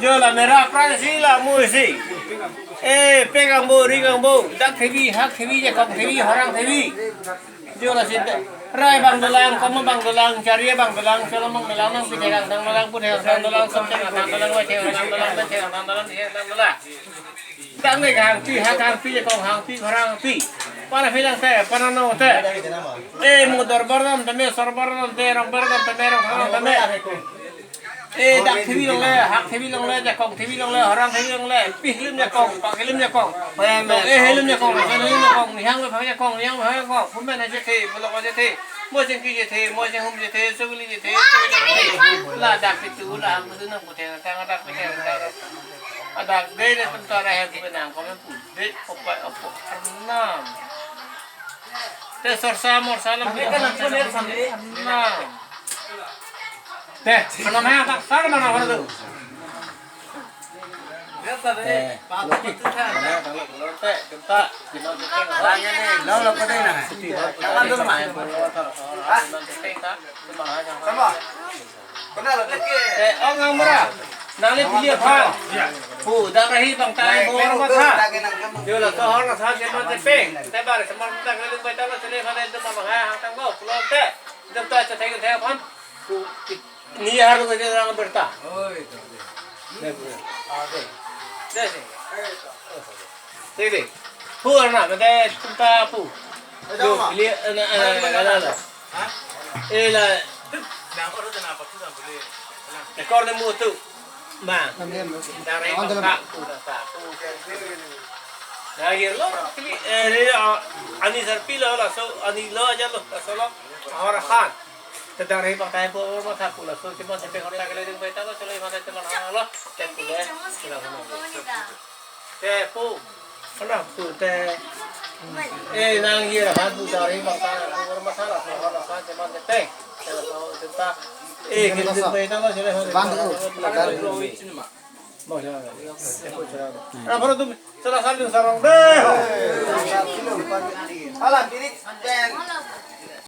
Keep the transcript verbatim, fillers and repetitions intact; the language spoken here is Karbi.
Jo la mera pran si la mu si. Eh, pek angbo, ring angbo, dak thevi, hak thevi, jakong thevi, horang thevi. Jo la si rai abang dolang, komat abang dolang, chari abang dolang, cholom abang dolang, nangpi thek angthang dolang, pu thek angthang dolang, sop thek angthang dolang, wai thek angthang dolang, me thek angthang dolang, me thek angthang dolang. Dang ne hangpi, hak hangpi, jakong hangpi, horang hangpi. Para phelang te, para no te. Eh, mo dorbar dam tame, sorbar dam te, rongbar dam tame, rongthang dam tame. Eh, dak thevi longle, hak thevi longle, jakong thevi longle, horang thevi longle, pi hilim jakong, pak hilim jakong. Dong eh hilim jakong, lason hilim jakong, nihang le phang jakong, nihang le phang jakong. Pumen aje the, pulok aje the. Mo chingki je the, mo chinghum je the, sugli je the, sugli je the. La dak pitu, la hang pitu nang pu thek angthang, dak pu thek angthang. Adak dei le tum ta ra hem pu nang ko men pu. Dei opa opo arnam. Te sorsa morsa lam. Arnam. Te, anam hai atak sar mana hor tu. Te, mana tang lo, te, kita, kita, kita. Lo, lo, kau dei na. Jangan dulu, Mak. Sama. Eh, ong ang mera. Nangli pili aphan. Pu, dak rahi abang ta bor matha. Jo la tohor na sa jeman te peng. Te bar semar ta ngalung bai ta lo sele phan te ma hai hang tang ko. Pulo te. Dam ta cha thek thek aphan. Pu, ni har ko je rang berta. Oi, to. Ne pu. Ade. Dei si. Dei, dei. Pu arnam, dei, tum ta pu. Ajo, jo, ma. Pili, ana, ana, ana, ana. Ha? Eh, la. Nang orang tu napa tu nang boleh. Ekor ne mu tu. Ma. Nang dia mu. Dari on bangka, dalam. Tu dah tak. Nah, ye lo, pili, eh, ni, ah, ani sarpi lo, laso, ani lo aja lo, laso lo. Ahor khan. Te dak rahi abang ta bor matha pu laso, cuma sampai kota kali ding bai ta lo, cuma iman te teman lo, te pu le, sila pu. Te pu, anak pu te. Eh, nang ye han pu dari bangka, pu bermasalah, salah, salah, cuman te peng. Salah, salah, tentang. Eh, kita pu ita lo, salah, salah. Bang, oh, salah, salah. Mau, salah, salah. Eh, pu, salah, salah. Salah, salah, sarong deh. Alam birik, dan